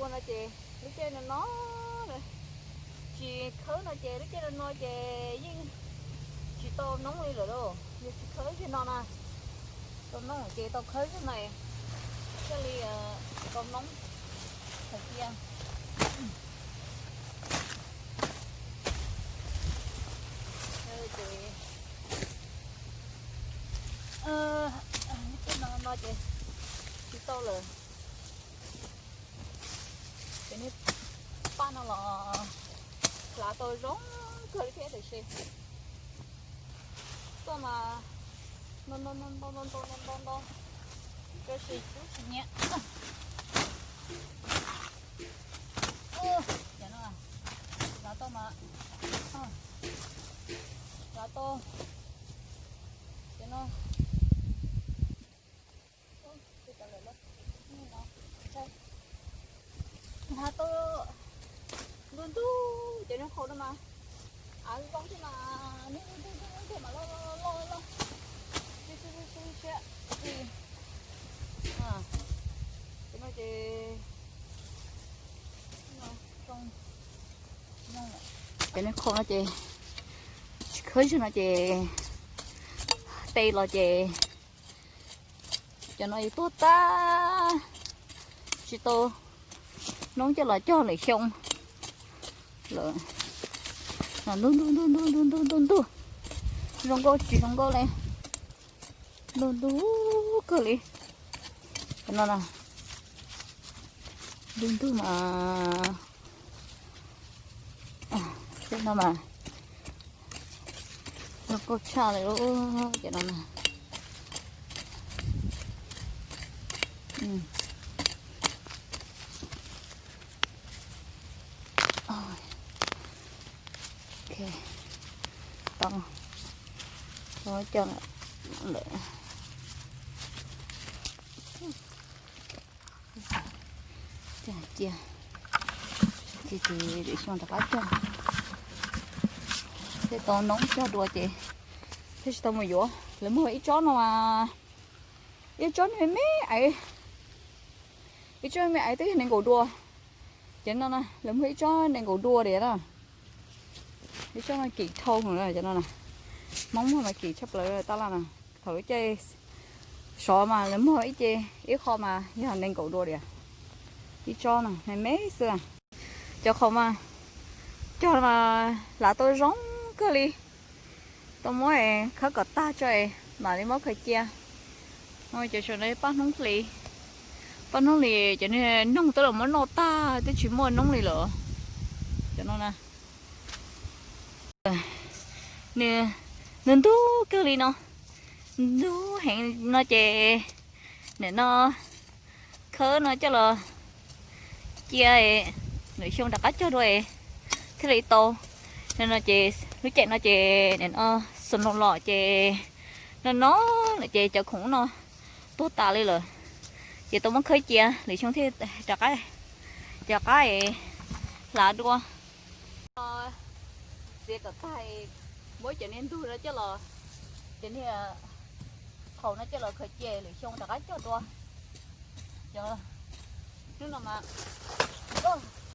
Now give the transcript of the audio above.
No ces lub caij no no, tsis khawb no ces lub caij no no ces yeej tsis tau noob li lawm lauj. Yog tsis khawb zaum no na, tau noob ces tau khawb zaum no, thiaj li tau noob hais tias ces lub caij no no ces tsis tau lawm. Ces niag paj no los hlav tau zoo kawg li thiab tiam sis tuaj mas ntau ntau ntau ntau ntau ntau ntau ntau ntau, tab sis kuj tsis nyiam. Ces no hlav tau mas, hlav tau, ces no hlav tau ntug ntug ces nws qhaus no mas av zoo thiab mas nws ntug ntug ntug mas loj loj loj loj siab. Ces no ces, ces nws qhaus no ces tsis khawb zaum no ces teb los ces cov no yuav tuag tag, tsis tau noob coj los cog lwm xyoo lawm. Ntug ntug ntug ntug ntug ntug ntug ntug, zoo nkauj tsis zoo nkauj li, ntug ntug kawg li. Cov no na, ntug ntug mas, tej no mas zoo nkauj tshaj li lub, cov no na. Tau, tau coj lawm. Cia, cia, cia ces lwm xyoo rov qab cog, thiaj tau noob cog dua ces thiaj tsis tau mus yuav. Lawv muag ib tsob no mas, ib tsob me me aiv, ib tsob me me aiv twb yog nees nkaum dua. Ces no na lawv muag ib tsob nees nkaum dua tiag na. Ib tsob no kim dhau, cov no na, Hmoob muag mas kim tshaj plaws tab laj na. Thaum lub caij sov mas lawv muag ib ce, ib qho mas yog nees nkaum dua tiag. Ib tsob no me me xwb. Cov qhaus mas cog mas hlav tau zoo kawg li. Tau muab khawb kom tag tso mam li muab khaws cia. Cov saum no paj hnoob hlis, paj hnoob hlis cov noog twb los muab noj tag twb tsis muaj noob li lawm. Cov no na, nws, nws ntug kawg li no, ntug heev no ces nim no khawb no coj los cia, lwm xyoo rov qab cog dua thiaj li tau. No ces lub caij no ces nim no snow los ces no no lawm ces cov khoom no tuag tas li lawm. Ces tau muab khawb cia lwm xyoo thiaj rov qab, rov qab hlav dua. Txiav kom tag, muab cov niag ntug no coj los, cov niag qhaus no coj los khaws cia lwm xyoo rov qab cog dua. Cov hnub no mas